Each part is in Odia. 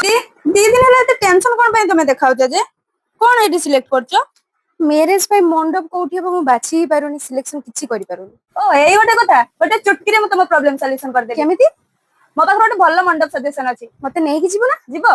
2 ଦିନ ହେଲା ଏତେ ଟେନସନ କଣ ପାଇଁ ତମେ ଦେଖାଉଛ ଯେ? କଣ ଏଇଠି ସିଲେକ୍ଟ କରୁଛ? ମ୍ୟାରେଜ ପାଇଁ ମଣ୍ଡପ କୋଉଠି ହବ, ମୁଁ ବାଛି ହିଁ ପାରୁନି, ସିଲେକ୍ସନ କିଛି କରିପାରୁନି। ଓ, ଏଇ ଗୋଟେ କଥା! ଗୋଟେ ଚୁଟକିରେ ମୁଁ ତମ ପ୍ରୋବ୍ଲେମ ସଲ୍ୟୁସନ କରିଦେବି। କେମିତି? ମୋ ପାଖରେ ଗୋଟେ ଭଲ ମଣ୍ଡପ ସଜେସନ ଅଛି। ମତେ ନେଇକି ଯିବ ନା? ଯିବ?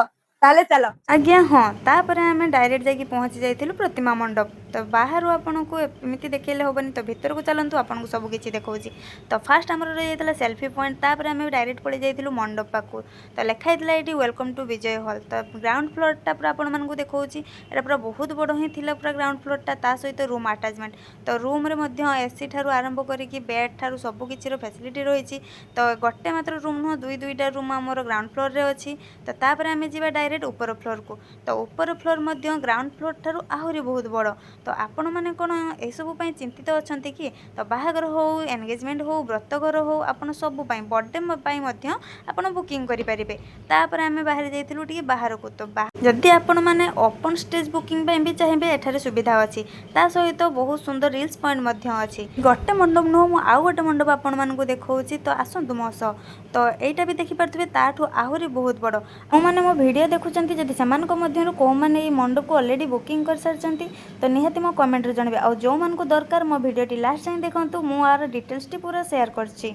ତାହେଲେ ଚାଲ। ଆଜ୍ଞା ହଁ, ତାପରେ ଆମେ ଡାଇରେକ୍ଟ ଯାଇକି ପହଞ୍ଚି ଯାଇଥିଲୁ ପ୍ରତିମା ମଣ୍ଡପ। ତ ବାହାରୁ ଆପଣଙ୍କୁ ଏମିତି ଦେଖେଇଲେ ହେବନି, ତ ଭିତରକୁ ଚାଲନ୍ତୁ, ଆପଣଙ୍କୁ ସବୁ କିଛି ଦେଖାଉଛି। ତ ଫାଷ୍ଟ ଆମର ରହିଯାଇଥିଲା ସେଲ୍ଫି ପଏଣ୍ଟ। ତାପରେ ଆମେ ଡାଇରେକ୍ଟ ପଳେଇ ଯାଇଥିଲୁ ମଣ୍ଡପ ପାଖକୁ। ତ ଲେଖା ହେଇଥିଲା ଏଇଠି "welcome to ବିଜୟ ହଲ୍"। ତ ଗ୍ରାଉଣ୍ଡ ଫ୍ଲୋରଟା ପୁରା ଆପଣମାନଙ୍କୁ ଦେଖାଉଛି। ଏଇଟା ପୁରା ବହୁତ ବଡ଼ ହିଁ ଥିଲା ପୁରା ଗ୍ରାଉଣ୍ଡ ଫ୍ଲୋରଟା, ତା ସହିତ ରୁମ୍ ଆଟାଚମେଣ୍ଟ। ତ ରୁମ୍ରେ ମଧ୍ୟ ଏସି ଠାରୁ ଆରମ୍ଭ କରିକି ବେଡ୍ ଠାରୁ ସବୁ କିଛିର ଫ୍ୟାସିଲିଟି ରହିଛି। ତ ଗୋଟେ ମାତ୍ର ରୁମ୍ ନୁହଁ, ଦୁଇ ଦୁଇଟା ରୁମ୍ ଆମର ଗ୍ରାଉଣ୍ଡ ଫ୍ଲୋରରେ ଅଛି। ତ ତାପରେ ଆମେ ଯିବା ଡାଇରେକ୍ଟ ଉପର ଫ୍ଲୋରକୁ। ତ ଉପର ଫ୍ଲୋର ମଧ୍ୟ ଗ୍ରାଉଣ୍ଡ ଫ୍ଲୋର ଠାରୁ ଆହୁରି ବହୁତ ବଡ଼। ତ ଆପଣମାନେ କ'ଣ ଏସବୁ ପାଇଁ ଚିନ୍ତିତ ଅଛନ୍ତି କି? ତ ବାହାଘର ହଉ, ଏନଗେଜମେଣ୍ଟ ହଉ, ବ୍ରତଘର ହଉ, ଆପଣ ସବୁ ପାଇଁ, ବର୍ଥଡେ ପାଇଁ ମଧ୍ୟ ଆପଣ ବୁକିଂ କରିପାରିବେ। ତାପରେ ଆମେ ବାହାରି ଯାଇଥିଲୁ ଟିକେ ବାହାରକୁ। ତ ଯଦି ଆପଣମାନେ ଓପନ୍ ଷ୍ଟେଜ୍ ବୁକିଂ ପାଇଁ ବି ଚାହିଁବେ, ଏଠାରେ ସୁବିଧା ଅଛି। ତା ସହିତ ବହୁତ ସୁନ୍ଦର ରିଲ୍ସ ପଏଣ୍ଟ ମଧ୍ୟ ଅଛି। ଗୋଟେ ମଣ୍ଡପ ନୁହଁ, ମୁଁ ଆଉ ଗୋଟେ ମଣ୍ଡପ ଆପଣମାନଙ୍କୁ ଦେଖାଉଛି, ତ ଆସନ୍ତୁ ମୋ ସହ। ତ ଏଇଟା ବି ଦେଖିପାରୁଥିବେ, ତାଠୁ ଆହୁରି ବହୁତ ବଡ଼। ଯେଉଁମାନେ ମୋ ଭିଡ଼ିଓ ଦେଖୁଛନ୍ତି, ଯଦି ସେମାନଙ୍କ ମଧ୍ୟରୁ କେଉଁମାନେ ଏଇ ମଣ୍ଡପକୁ ଅଲରେଡ଼ି ବୁକିଂ କରିସାରିଛନ୍ତି, ତ ନିହାତି ମୋ କମେଣ୍ଟରେ ଜଣାଇବେ। ଆଉ ଯେଉଁମାନଙ୍କୁ ଦରକାର, ମୋ ଭିଡ଼ିଓଟି ଲାଷ୍ଟ ଯାଏଁ ଦେଖନ୍ତୁ, ମୁଁ ଆର ଡିଟେଲ୍ସଟି ପୁରା ସେୟାର କରିଛି।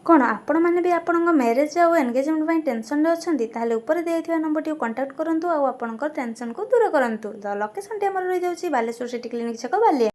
କ'ଣ ଆପଣମାନେ ବି ଆପଣଙ୍କ ମ୍ୟାରେଜ୍ ଆଉ ଏନଗେଜମେଣ୍ଟ ପାଇଁ ଟେନସନ୍ରେ ଅଛନ୍ତି? ତାହେଲେ ଉପରେ ଦିଆଯାଇଥିବା ନମ୍ବରଟିକୁ କଣ୍ଟାକ୍ଟ କରନ୍ତୁ ଆଉ ଆପଣଙ୍କ ଟେନସନ୍କୁ ଦୂର କରନ୍ତୁ। ତ ଲୋକେସନ୍ଟି ଆମର ରହିଯାଉଛି ବାଲେଶ୍ୱର ସିଟି କ୍ଲିନିକ୍ ଛକ, ବାଲିଆ।